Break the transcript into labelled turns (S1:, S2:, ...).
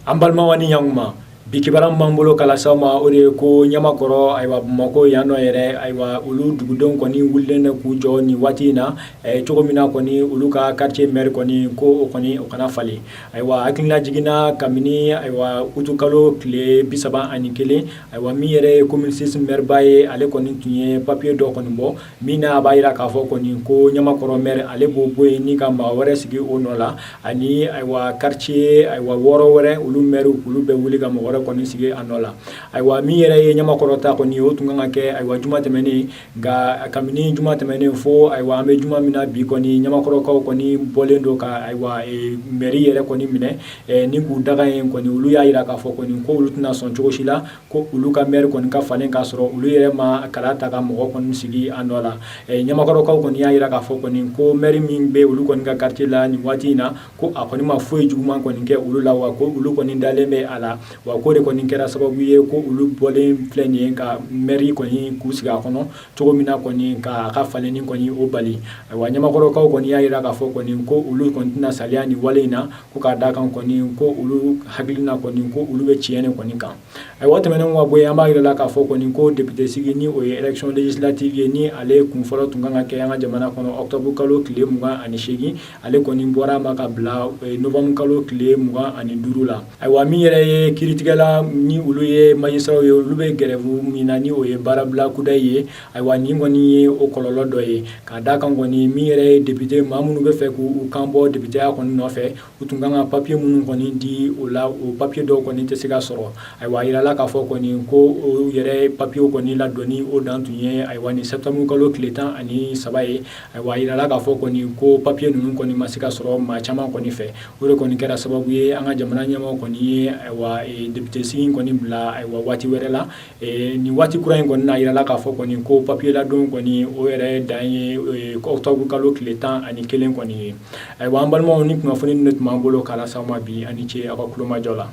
S1: An balimaw ni ɲankuma, bi kibaruya min b'an bolo k'a lase aw ma, o de ye ko Ɲamakɔrɔ, ayiwa, Bamakɔ yan nɔ yɛrɛ, ayiwa, olu dugudenw kɔni wulilen de k'u jɔ nin waati in na cogo min na kɔni, olu ka quartier maire kɔni, ko o kɔni, o kana falen. Ayiwa, hakilina jiginna kabini, ayiwa, utukalo tile 31, ayiwa, min yɛrɛ ye commune 6 maire ba ye, ale kɔni tun ye papier dɔ kɔni bɔ min na a b'a jira k'a fɔ kɔni ko Ɲamakɔrɔ maire, ale b'o bɔ yen ni ka maa wɛrɛ sigi o nɔ la, ani ayiwa, quartier, ayiwa, 6 wɛrɛ, olu maire, olu bɛ wuli ka mɔgɔ wɛrɛ kɔni sigi a nɔ la. Ayiwa, min yɛrɛ ye Ɲamakɔrɔ ta kɔni, o tun kan ka kɛ, ayiwa, juma tɛmɛnen, nka kabini juma tɛmɛnen fo, ayiwa, an bɛ juma min na bi kɔni, Ɲamakɔrɔkaw kɔni bɔlen don ka, ayiwa, mairie yɛrɛ kɔni minɛ ni k'u daga yen kɔni. Olu y'a jira k'a fɔ kɔni ko olu tɛna sɔn cogo si la ko olu ka maire kɔni ka falen k'a sɔrɔ olu yɛrɛ ma kala ta ka mɔgɔ kɔni sigi a nɔ la. Ɲamakɔrɔkaw kɔni y'a jira k'a fɔ kɔni ko maire min bɛ olu kɔni ka quartier la nin waati in na, ko a kɔni ma foyi juguman kɔni kɛ olu la, wa ko olu kɔni dalen bɛ a la, wa k'o de kɔni kɛra sababu ye ko olu bɔlen filɛ nin ye ka maire kɔni k'u sigi a kɔnɔ cogo min na kɔni, ka a ka falenni kɔni o bali. Ayiwa, Ɲamakɔrɔkaw kɔni y'a jira k'a fɔ kɔni ko olu kɔni tɛna saliya nin wale in na, ko k'a da kan kɔni ko olu hakilina kɔni ko olu bɛ tiɲɛ de kɔni kan. Ayiwa, tɛmɛnen ka bɔ yen, an b'a jira la k'a fɔ kɔni ko député sigi, ni o ye élection législative ye, ni ale kun fɔlɔ tun kan ka kɛ an ka jamana kɔnɔ octobre kalo tile 28, ale kɔni bɔra a ma ka bila novembre kalo tile 25 la. Ayiwa, min yɛrɛ ye kiiritigɛla ni olu ye magistrats ye, olu bɛ grève min na, ni o ye baarabila kudayi ye, ayiwa, nin kɔni ye o kɔlɔlɔ dɔ ye, k'a da kan kɔni min yɛrɛ ye député maa minnu bɛ fɛ k'u kan bɔ députéya kɔni nɔfɛ, u tun kan ka papier minnu kɔni di o la, o papier dɔw kɔni tɛ se ka sɔrɔ. Ayiwa, a yirala k'a fɔ kɔni ko o yɛrɛ papier kɔni ladonni, o dan tun ye, ayiwa, ni septembre kalo tile 13 ye. Ayiwa, a yirala k'a fɔ kɔni ko papier ninnu kɔni ma se ka sɔrɔ maa caman kɔni fɛ. O de kɔni kɛra sababu ye an ka jamana ɲɛmaaw kɔni ye, ayiwa, député sigi kɔni bila, ayiwa, waati wɛrɛ la. Nin waati kura in kɔni na, a yirala k'a fɔ kɔni ko papier ladon kɔni, o yɛrɛ dan ye octobre kalo tile 11 kɔni ye. Ayiwa, an balimaw, ni kunnafoni de tun b'an bolo k'a lase aw ma bi. A ni ce aw ka tulomajɔ la.